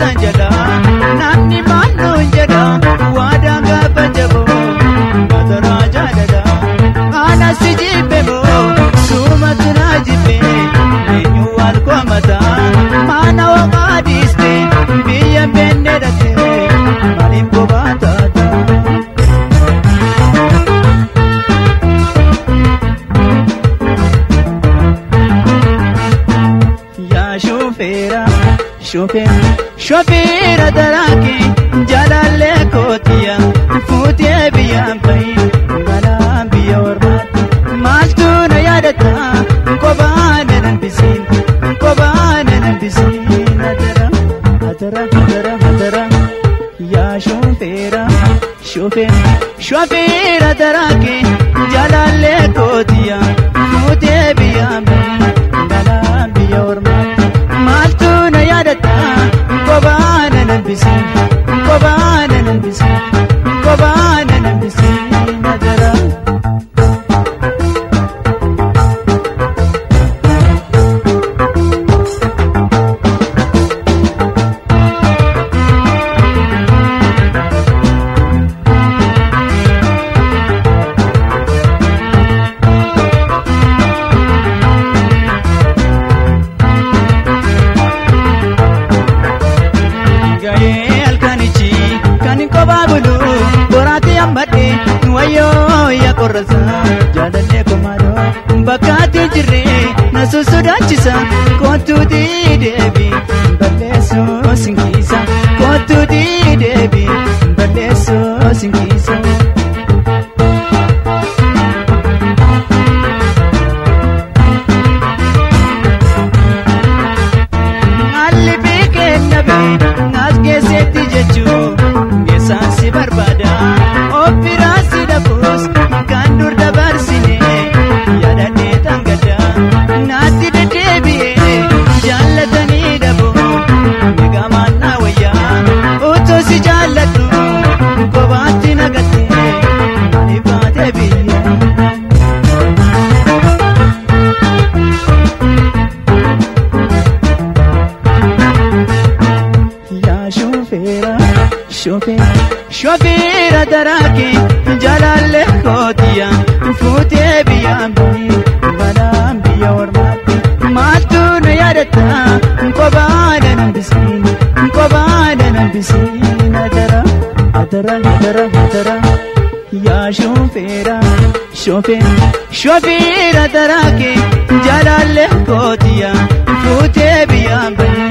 Sanjala namni maaloo jedha waadaa gaafa jaboo mataraa jaalala ana si jibbe moo suumatu na jibbe eenyu wal komata mana homaa dhiiste biyya beenne dhate maaliif kophaa taata. Yaa shufeera shufeera. Shofeera daraake jaalallee kootiya fuutee biyyaan bahi balaan biyya ormaatti maaltu na yaadata kophaa na hambisiin kophaa na hambisiin atara atara atara atara yaa shofeera shofeera shofeera daraake jaalallee kootiya fuutee biyyaan bahi balaan biyya ormaatti maaltu na yaadata. Kophaa na hambisiin kophaa na hambisiin kophaa na hambisiin atara. Jaalallee komaadoo bakkaatti jirree na sosodaachisa kootuuti deebi balleessoo sinkiisa kootuuti deebi balleessoo sinkiisa. Haalli beekee nabee as keessatti jechuun geessaan si barbaada ofiirraa si dhabuus. Kan dur dabarsine yaadadhee tangada naatti deddeebi'ee jaallatanii dhabu eegamaan na wayyaa otoo si jaalladhu kophaatti nagattee maaliif baatee biyya. Yaa shufeera shufeera shufeera daraake jaalallee kootiya fuutee biyyaan bahi balaan biyya ormaatti maaltu na yaadata kophaa na hambisiin kophaa na hambisiin atara atara atara atara yaa shufeera shufeera shufeera daraake jaalallee kootiya fuutee biyyaan bahi